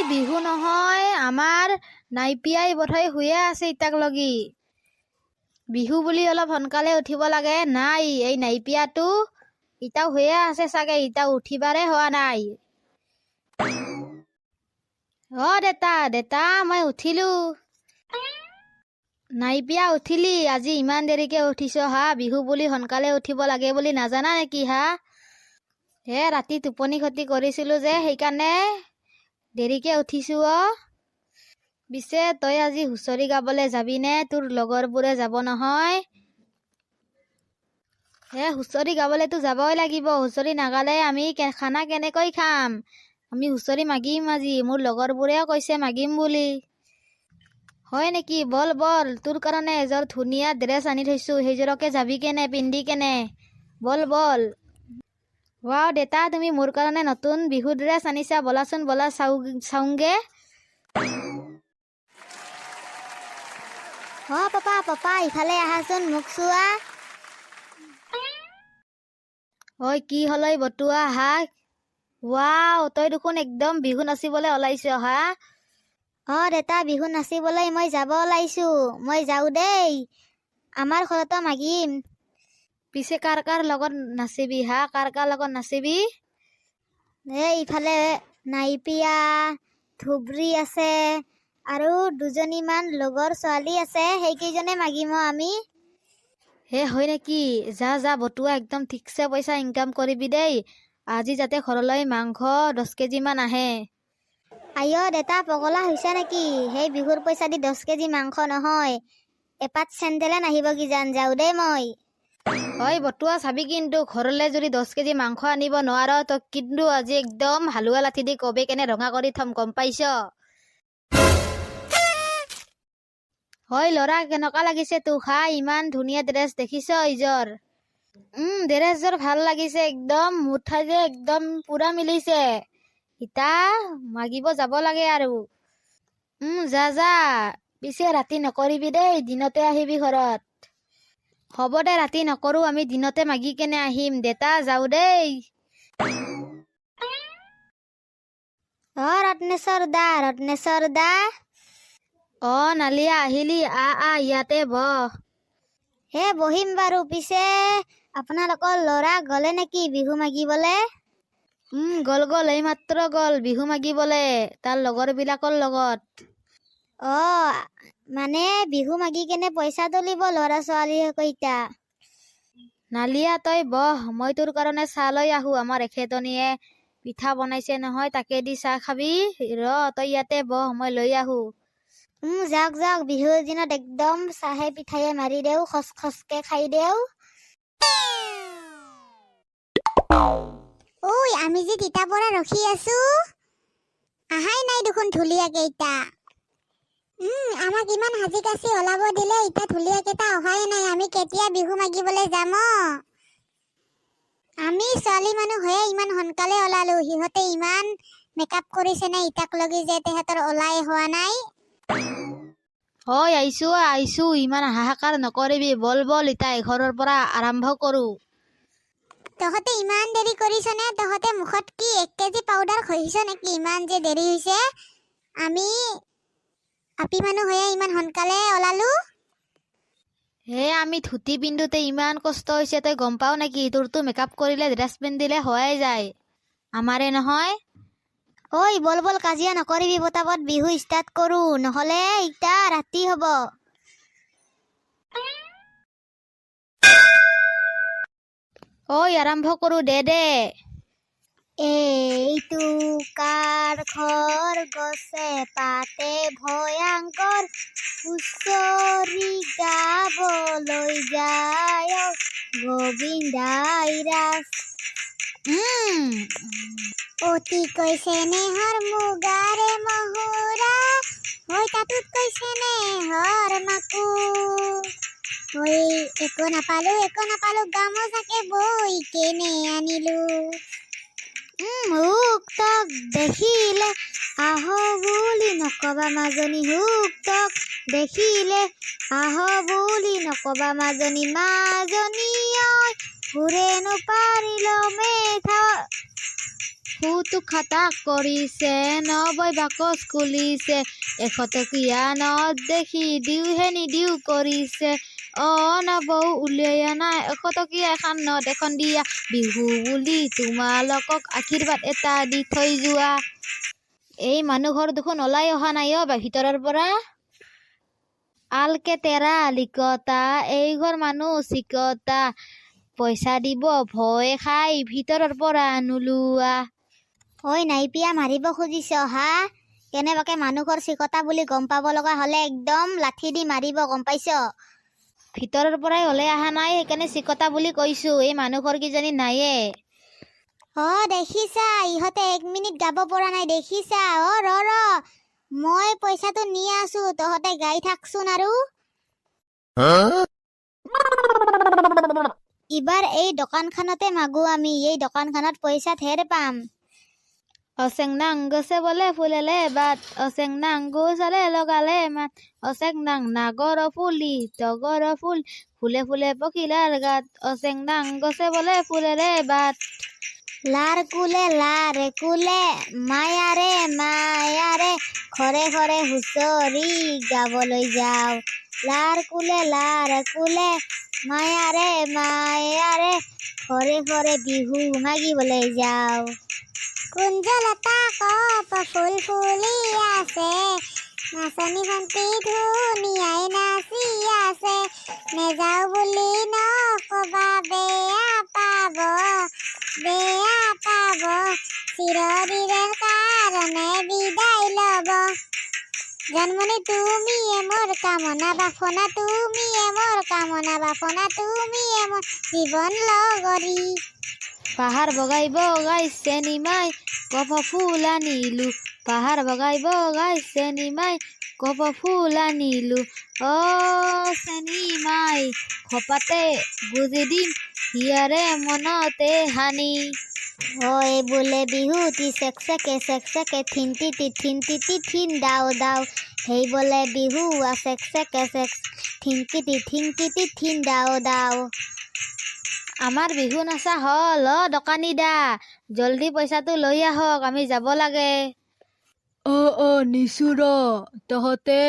বিহু নহয়, আমাৰ নাইপিয়াই বোধহয় শুয়ে আছে ইতাক লগি। বিহু বুলি অলপ সোনকালে উঠিব লাগে, নাই এই নাইপিয়াটো ইতাও শুয়ে আছে চাগে, ইতাও উঠিবাৰে হোৱা নাই। অ দেতা দেতা, মই উঠিলো। নাইপিয়া উঠিলি? আজি ইমান দেৰিকে উঠিছ হা? বিহু বুলি সোনকালে উঠিব লাগে বুলি নাজানা নেকি হা? হে, ৰাতি টোপনি ক্ষতি কৰিছিলো যে, সেইকাৰণে দেৰিকে উঠিছো অ। পিছে তই আজি হুঁচৰি গাবলৈ যাবিনে? তোৰ লগৰবোৰে যাব নহয়। হে, হুঁচৰি গাবলৈতো যাবই লাগিব, হুঁচৰি নাগালে আমি খানা কেনেকৈ খাম? আমি হুঁচৰি মাগিম আজি, মোৰ লগৰবোৰেও কৈছে মাগিম বুলি। হয় নেকি? বল বল, তোৰ কাৰণে এযোৰ ধুনীয়া ড্ৰেছ আনি থৈছোঁ, সেইযোৰকে যাবি কেনে পিন্ধি কেনে, বল বল। ৱাও দেতা, তুমি মোৰ কাৰণে নতুন বিহু ড্ৰেছ আনিছা, ব'লাচোন ব'লা চাওঁ চাওঁগে। অ পাপা পাপা, ইফালে আহাচোন, মোক চোৱা। ঐ কি হ'ল ঐ বটুৱা হা? ৱাও, তই দেখোন একদম বিহু নাচিবলৈ ওলাইছ হা? অ দেতা, বিহু নাচিবলৈ মই যাব ওলাইছো, মই যাওঁ দেই, আমাৰ ঘৰতো মাগিম। পিছে কাৰ কাৰ লগত নাচিবি হা? কাৰ কাৰ লগত নাচিবি? এই ইফালে নাইপিয়া ধুবুৰী আছে আৰু দুজনীমান লগৰ ছোৱালী আছে, সেইকেইজনে মাগিম অ আমি। হে হয় নেকি? যা যা বটুৱা, একদম ঠিকছে পইচা ইনকাম কৰিবি দেই, আজি যাতে ঘৰলৈ মাংস 10 কেজিমান আহে। আইঅ দেতা, পগলা হৈছা নেকি? সেই বিহুৰ পইচা দি 10 কেজি মাংস নহয়, এপাত চেন্দেলে নাহিব কিজান, যাওঁ দেই মই। ঐ বটুৱা, চাবি কিন্তু, ঘৰলৈ যদি 10 কেজি মাংস আনিব নোৱাৰ, তই কিন্তু আজি একদম হালোৱা লাঠি দি কবি কেনে ৰঙা কৰি থম, গম পাইছ? ঐ ল'ৰা, কেনেকুৱা লাগিছে তোক হা? ইমান ধুনীয়া ড্ৰেছ দেখিছ এইযোৰ? ড্ৰেছযোৰ ভাল লাগিছে একদম, মুঠা যে একদম পুৰা মিলিছে। ইতা মাগিব যাব লাগে আৰু। যা যা, পিছে ৰাতি নকৰিবি দেই, দিনতে আহিবি ঘৰত। হ'ব দে, ৰাতি নকৰো, আমি দিনতে মাগি কেনে আহিম। দেতা যাওঁ দেই। অ ৰত্নেশ্বৰ দা, ৰত্নেশ্বৰ দা। অ নালিয়া, আহিলি? আহ আহ, ইয়াতে বহ। হে বহিম বাৰু, পিছে আপোনালোকৰ ল'ৰা গ'লে নেকি বিহু মাগিবলে? গ'ল গ'ল, এইমাত্ৰ গ'ল বিহু মাগিবলে তাৰ লগৰবিলাকৰ লগত। অ মানে বিহু মাগি কেনে পইচা তুলিব ল'ৰা ছোৱালী কেইটা। নালিয়া তই বহ, মই তোৰ কাৰণে চাহ লৈ আহোঁ, আমাৰ এখেতনীয়ে পিঠা বনাইছে নহয়, তাকে দি চাহ খাবি। ৰ তই ইয়াতে বহ, মই লৈ আহোঁ। যাওক যাওক, বিহুৰ দিনত একদম চাহে পিঠায়ে মাৰি দেও, খচ খচকে খাই দেও। ঐ আমি যে তিতা পৰা ৰখি আছো, আহাই নাই দেখোন ঢুলীয়া কেইটা। আমাক ইমান সাজি কাচি ওলাব দিলে, এতিয়া ঢুলীয়া কেইটা অহাই নাই, আমি কেতিয়া বিহু মাগিবলৈ যাম অ? আমি ছোৱালী মানুহ হৈয়ে ইমান সোনকালে ওলালো, সিহঁতে ইমান মেকআপ কৰিছে নে ইটাক লগি যে তেহেঁতৰ ওলাই হোৱা নাই। ঐ আহিছো আহিছো, ইমান হাহাকাৰ নকৰিবি, বল বল ইতা এঘৰৰ পৰা আৰম্ভ কৰো। তহঁতে ইমান দেৰি কৰিছনে? তহঁতে মুখত কি 1 কেজি পাউডাৰ ঘঁহিছ নেকি, ইমান যে দেৰি হৈছে? আমি আপি মানুহ হৈয়ে ইমান সোনকালে ওলালো। হে আমি ধুতি পিন্ধোতে ইমান কষ্ট হৈছে, তই গম পাও নেকি? তোৰতো মেকআপ কৰিলে ড্ৰেছ পিন্ধিলে হোৱাই যায়, আমাৰে নহয়। ঐ বল বল, কাজিয়া নকৰিবি, পটাপট বিহু ষ্টাৰ্ট কৰো, নহ'লে ইতা ৰাতি হ'ব। ঐ আৰম্ভ কৰো দে দে। এইটো কাৰ ঘৰ, গছে পাতে ভয়ংকৰ, হুঁচৰি গাবলৈ যায় গোবিন্দাই ৰাজ। অতিকৈ চেনেহৰ মুগাৰে মহুৰা, ঐ তাতোতকৈ চেনেহৰ মাকো। ঐ একো নাপালো, একো নাপালো, গামোচাকে বৈ কেনে আনিলো। হুক তক দেখিলে আহ বুলি নকবা মাজনী, হুক তক দেখিলে আহ বুলি নকবা মাজনী, মাজনী ঐ সুৰে নোপাৰিল মেথা ফুটুক খাটাক কৰিছে, নবৈ বাকচ খুলিছে, 100 টকীয়া not দেখি দিওঁহে নিদিওঁ কৰিছে। অ নবৌ, উলিয়াই আনা 100 টকীয়া এখন not এখন দিয়া, বিহু বুলি তোমালোকক আশীৰ্বাদ এটা দি থৈ যোৱা। এই মানুহ ঘৰ দেখোন ওলাই অহা নাই অ ভিতৰৰ পৰা। আলকেতেৰা লিকতা, এই ঘৰ মানুহ চিকতা, পইচা দিব ভয় খাই ভিতৰৰ পৰা নোলোৱা। ঐ নাইপিয়া, মাৰিব খুজিছ হা? কেনেবাকে মানুহ ঘৰ চিকতা বুলি গম পাব লগা হ'লে একদম লাঠি দি মাৰিব, গম পাইছ? ভিতৰৰ পৰাই ওলাই অহা নাই, সেইকাৰণে চিকতা বুলি কৈছো। এই মানুহ ঘৰ কিজানি নায়ে। অ দেখিছা, ইহঁতে এক মিনিট গাব পৰা নাই, দেখিছা? অ ৰ ৰ, মই পইচাটো নি আছো, তহঁতে গাই থাকচোন। আৰু ইবাৰ এই দোকানখনতে মাগো আমি, এই দোকানখনত পইচা ধেৰ পাম। অচেং নাং গছে বোলে ফুলেলে বাট, অচেং নাং গছালে লগালে মাত, অচেং নাং নাগৰ ফুলি তগৰ ফুল, ফুলে ফুলে পখিলাৰ গাত, অচেং নাং গছে বোলে ফুলেৰে বাট। লাৰ কুলে লাৰ কুলে মায়াৰে মায়াৰে, ঘৰে ঘৰে হুঁচৰি গাবলৈ যাওঁ। লাৰ কুলে লাৰ কুলে মায়াৰে মায়াৰে, ঘৰে ঘৰে বিহু মাগিবলৈ যাওঁ। কুঞ্জলতা কপ ফুল ফুলি আছে, নাচনী ভন্টি ধুনীয়াই নাচি আছে। নেযাওঁ বুলি নকবা, বেয়া পাব, বেয়া পাব, চিৰদিনৰ কাৰণে বিদায় ল'ব। জন্মনি তুমিয়ে মোৰ কামনা বাসনা, তুমিয়ে মোৰ কামনা বাসনা, তুমিয়ে মোৰ জীৱন লগৰী। পাহাৰ বগাই বগাই চেনিমাই কপ ফুল আনিলো, পাহাৰ বগাই বগাই চেনিমাই কপ ফুল আনিলো। অ চেনিমাই, খোপাতে গুজি দিম হিয়াৰে মনতে সানি। ঐ বোলে বিহুটি চেকচেকে চেকচেকে, থিন তিতি থিন তিতি থিন দাও দাও। সেই বোলে বিহুৱা চেকচেকে চেক, থিংকিটি থিংকিটি থিন দাও দাও। আমাৰ বিহু নাচা হ'ল। অ দোকানী দা, জলদি পইচাটো লৈ আহক, আমি যাব লাগে। অ অ নিছো ৰ, তহঁতে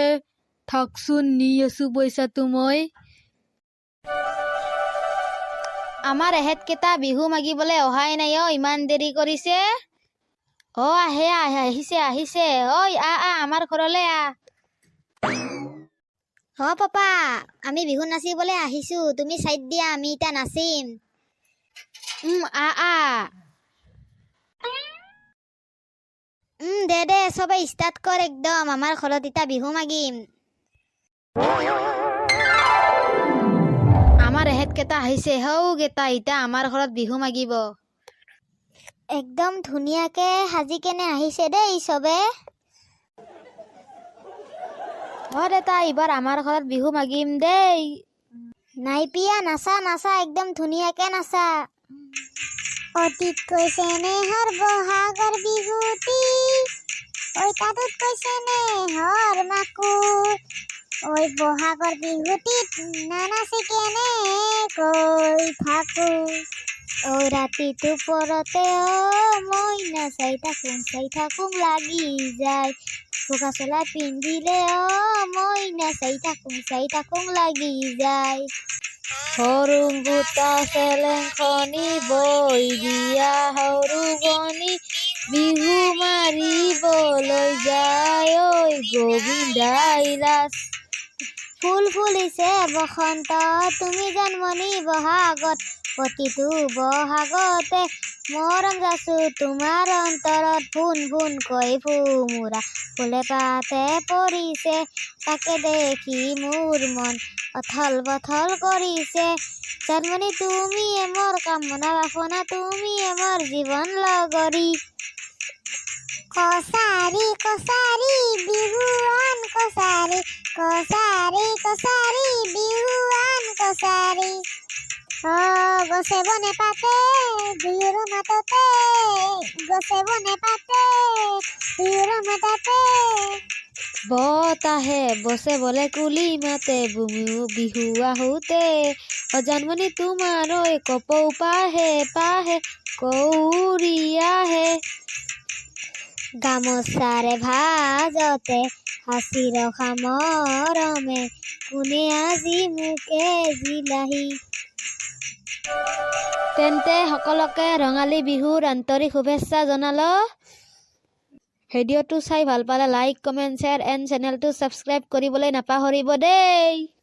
থাকচোন, নি আছো পইচাটো মই। আমাৰ এহেঁতকেইটা বিহু মাগিবলৈ অহাই নাই অ, ইমান দেৰি কৰিছে। অ আহে আহে, আহিছে আহিছে। ঐ আহ আহ, আমাৰ ঘৰলৈ আহ। অ পাপা, আমি বিহু নাচিবলৈ আহিছো, তুমি চাইড দিয়া, আমি এতিয়া নাচিম। আহ আহ। দে দে, চবে ষ্টাৰ্ট কৰ একদম, আমাৰ ঘৰত এতিয়া বিহু মাগিম। আমাৰ এহেঁতকেইটা আহিছে, হৌ কেইটা এতিয়া আমাৰ ঘৰত বিহু মাগিব। একদম ধুনীয়াকে সাজি কেনে আহিছে দেই চবে। অ দেতা, এইবাৰ আমাৰ ঘৰত বিহু মাগিম দেই। নাইপিয়া, নাচা নাচা, একদম ধুনীয়াকে নাচা। অতীত কৈছে নেহৰ বহাগৰ বিহুটি, ঐ তাতোত কৈছে নেহৰ মাকো। ঐ বহাগৰ বিহুটিত নানাচি কেনে কৈ থাকো? ঐ ৰাতিটো পৰতে অ মইনা চাই থাকোঁ চাই থাকোঁ লাগি যায়, বগা চোলা পিন্ধিলে অ মইনা চাই থাকোঁ চাই থাকোঁ লাগি যায়। সৰু গোটা চেলেংখনি বৈ দিয়া সৰু ভনী, বিহু মাৰিবলৈ যায় ঐ গোবিন্দাই লাজ। ফুল ফুলিছে বসন্ত, তুমি জন্মনি বহাগত, প্ৰতিটো বহাগতে মৰম যাচো তোমাৰ অন্তৰত। ফুন ফুনকৈ ফুমুৰা ফুলে পাতে পৰিছে, তাকে দেখি মোৰ মন অথল বথল কৰিছে। জন্মনি তুমিয়ে মোৰ কামনা বাসনা, তুমিয়ে মোৰ জীৱন লগৰী। কছাৰী কছাৰী বিহুৱান কছাৰী, কছাৰী কছাৰী বিহুৱান কছাৰী। অ গছে বনে পাতে দুয়োৰ মাততে, গছে বনে পাতে দুয়োৰ মাততে। বতাহে বসে বলে কুলি মাতে, বুমিও বিহু আহোতে। অ জানমণি তোমাৰ ঐ কপৌ পাহে পাহে কৌৰিয়াহে। গামোচাৰে ভাজতে হাসি ৰখা মৰমে, কোনে আজি মোকে জিলাহি। তেন্তে সকলোকে ৰঙালী বিহুৰ আন্তৰিক শুভেচ্ছা জনালো। ভিডিঅ'টো চাই ভাল পালে লাইক, কমেণ্ট, শ্বেয়াৰ এণ্ড চেনেলটো ছাবস্ক্ৰাইব কৰিবলৈ নাপাহৰিব দেই।